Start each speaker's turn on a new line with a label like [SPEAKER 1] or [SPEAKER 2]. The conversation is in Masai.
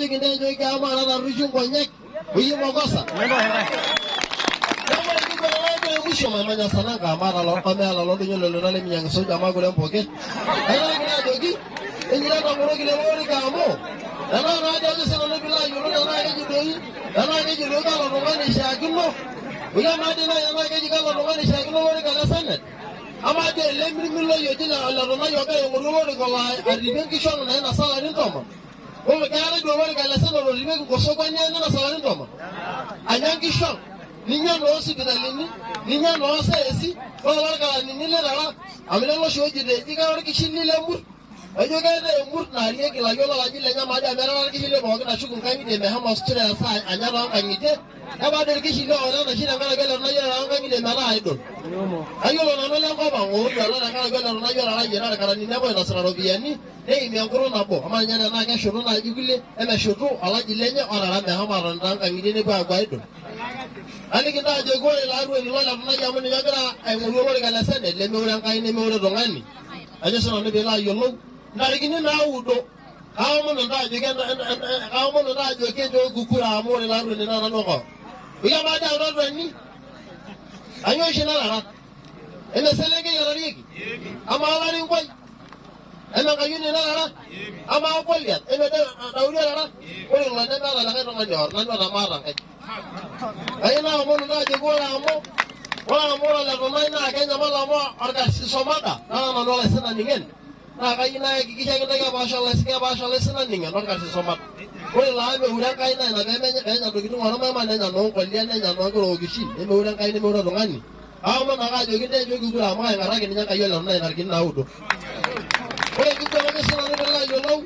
[SPEAKER 1] Kajoki ntae enchooki amu atatarruisho nkonyek oyie makosa. Neeku ore enkiguana najo emusho maimanya sananka amu ameeta loldoinyo lelo leminyang soja makure mpoke. Aitoki naa ajoki enyira tang'oroki lelo orika amu tenaa naa ajo sinanu piilo ayiolou tenaa keji doi tenaa keji doi kalo tung'ani ishiakino amaa dii naaji tenaa keji kalo tung'ani ishiakino olorika le senate. Amaa dii ele mirmiloi oji ole Tunai ogira aing'oru olorika olo aripie nkishu ang nainasa ilarin tomon? Ore keetae duo olorika le senate oripieki nkosokoni ang nainasa ilarin tomon? Anya nkishu ang, ninya noo sipitalini, ninya noo seesi, ore lorkaranini litara amu lelo oshi ojito eji kara orkishili lemurt. Ejo keetae emurt naarieki ilayiok lolaji lenye amaa dii amu etara orkishili pookin ashuk inkang'itie meshomo stress anya toonkang'itie. Kebaa dii orkishili oota enaishi tenkaraki ole Tunai otara nkang'itie metaa idol. Kayiolo nanu ole nkop ang ootuata tenkaraki ole Tunai otarayie naa irkaranini apa oinosita iropiyiani neimie enkutuk nabo. Amaa ninye tenaa keshutu naaji kulie emeshutu olaji lenye otara meshomo atoni toonkang'itie nepuo aaku idol. Aliki ntae ajoki ore ilo arruoni lole Tunai amu ninye ogira aing'oru olorika le senate lemeure Enkai nemeure tung'ani. Ajo sinanu piilo ayiolou ntarikini naudo kaomonu ntae ajoki kaomonu ntae ajoki enchooki kura amu ore ilo arruoni naa nanu ake. Ikamaa dii oltarruoni? Kanyoo oshi narara? Eme eselenkei erarieki? Amaa olarinkwai? Eme enkayioni narara? Amaa Goliath? Eme Daudi orara? Ore ilo nemeeta likae tung'ani oor, nanu etamaata Enkai. Kayieu naomonu ntae ajoki ore amu ore amu ore ole Tunai naa kenyamal amu orkarsis omada nara nanu olaisinani ng'en naa kayieu nayakikishaki ntae kepaasha kepaasha olaisinani ng'en orkarsis omada. Ore ilo amu meure Enkai naa ina pemenya peenya ntokitin ormaima nenya noonkolia nenya noonkirookishi nemeure Enkai nemeure tung'ani. Aomon ake ajoki ntae enchooki kura amu kaing'araki ninye Enkai ole Tunai ntarikini naudo. Ore enkiguana ajo sinanu piilo ayiolou.